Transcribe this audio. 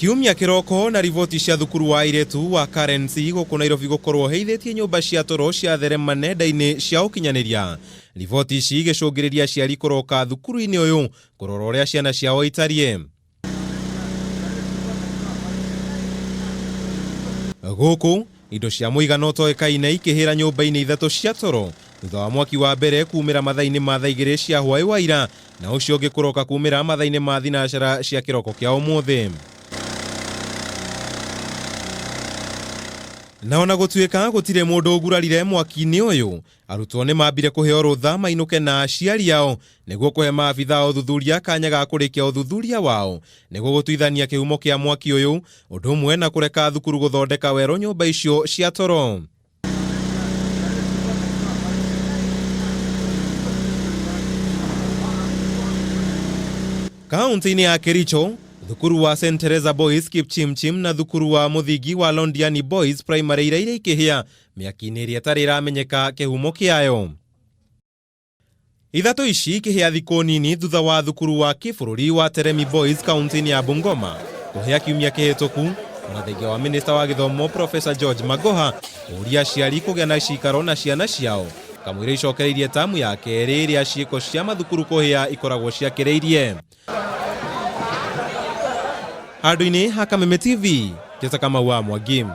Kiumia kĩroko na riboti cia thukuru wa airĩtu wa Karen C gũkũ Nairobi gũkorwo heithĩtie nyũmba cia toro cia therema nenda-inĩ cia ũkinyanĩria. Riboti ici igĩcũngĩrĩria aciari kũroka thukuru-inĩ ũyũ kũrora ũrĩa ciana ciao itariĩ. Gũkũ indo cia mũigana ũtoĩkaine ikĩhĩra nyũmba-inĩ ithatũ cia toro thutha wa mwaki wa mbere kumĩra mathaa-inĩ ma thaa 2 cia hwaĩ wa ira na ũcio ũngĩ kũroka kumĩra mathaa-inĩ ma thinacara cia kĩroko kĩa ũmũthĩ. Na ona gũtuĩka gũtirĩ mũndũ ũgurarire mwaki-inĩ ũyũ, arutwo nĩ mambire kũheo rũtha mainũke na aciari ao nĩguo kũhe maabitha a ũthuthuria kanya ga kũrĩkia ũthuthuria wao nĩguo gũtuithania kĩhumo kĩa mwaki ũyũ, ũndũ ũmwe na kũreka thukuru gũthondeka werũ nyũmba icio cia toro. Kaunti-inĩ ya Kericho, thukuru wa St Teresa Boys Kipchimchim na thukuru wa mũthingi wa Londiani Boys Primary iraire ikĩhĩa mĩaki-inĩ ĩrĩa ĩtarĩ ĩramenyeka kĩhumo kĩayo. Ithatũ ici ikĩhĩa thikũ nini thutha wa thukuru wa kĩbũrũri wa Teremi Boys kaunti-inĩ ya Bungoma kũhĩa kiumia kĩhĩtũku, ona thengia wa minista wa gĩthomo Professor George Magoha kũũria aciari kũgĩa na cikaro na ciana ciao kamũira icokereirie tamu ya kerĩ ĩrĩa ciĩko cia mathukuru kũhĩa ikoragwo ciakĩrĩirie. Handũ-inĩ ha Kameme TV, Njata Kamau wa Mwangi.